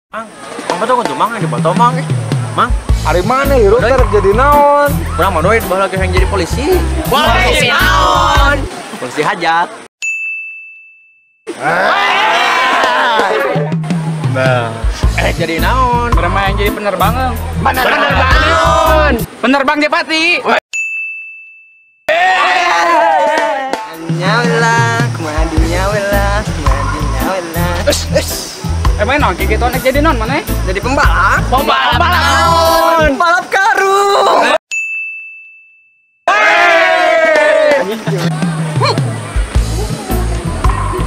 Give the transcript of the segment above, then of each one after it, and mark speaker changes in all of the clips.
Speaker 1: Mang, apa tuh kudu mang di botol mang? Mang,
Speaker 2: ari mana hirup teh jadi naon?
Speaker 1: Urang mah duit baheula yang jadi polisi. Polisi naon? Polisi hajat. Nah, jadi naon?
Speaker 3: Urang mah yang jadi penerbang.
Speaker 1: Penerbang naon?
Speaker 3: Penerbang Japati.
Speaker 4: Nyawela, kumaha dinyawela, kumaha dinyawela.
Speaker 3: Emang non, gitu nek jadi non mana?
Speaker 4: Jadi pembalap.
Speaker 1: Pembalap naon?
Speaker 4: Pembalap karung.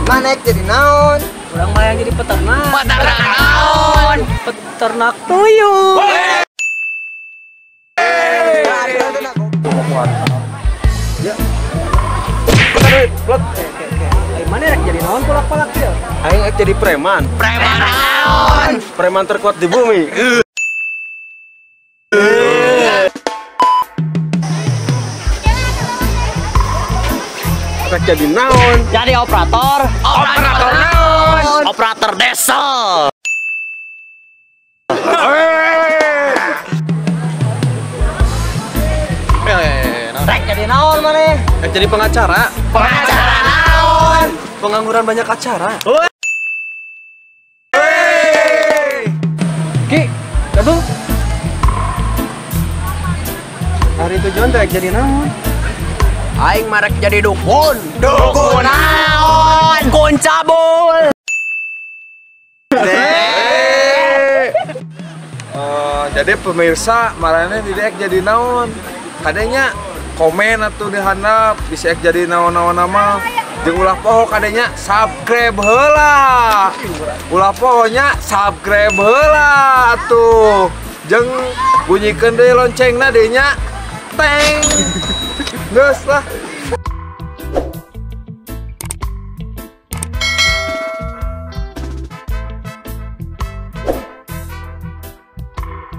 Speaker 4: Mana jadi naon?
Speaker 5: Urang mah yang jadi peternak.
Speaker 1: Peternak naon?
Speaker 5: Peternak tuyul.
Speaker 2: Ya.
Speaker 5: Mana rek jadi naon polak-polak dia?
Speaker 1: Aing rek jadi preman. Preman naon?
Speaker 2: Preman terkuat di bumi. Rek jadi naon?
Speaker 1: Jadi operator. Operator naon? Operator desa.
Speaker 4: Rek jadi naon maneh?
Speaker 2: Rek jadi pengacara.
Speaker 1: Pengacara naon?
Speaker 2: Pengangguran banyak acara.
Speaker 3: Ki, aduh.
Speaker 2: Hari tujuan rek jadi naon?
Speaker 1: Aing mah rek jadi dukun. Dukun naon? Dukun cabul.
Speaker 2: Jadi pemirsa marane di rek jadi naon? Kadenya komen atuh di handap bisa ek jadi naon-naon nama. Jeung ulah poho kadenya subscribe heula. Ulah pohonya subscribe heula atuh. Jeung bunyikeun deui loncengna deui nya. Teng. Geus lah.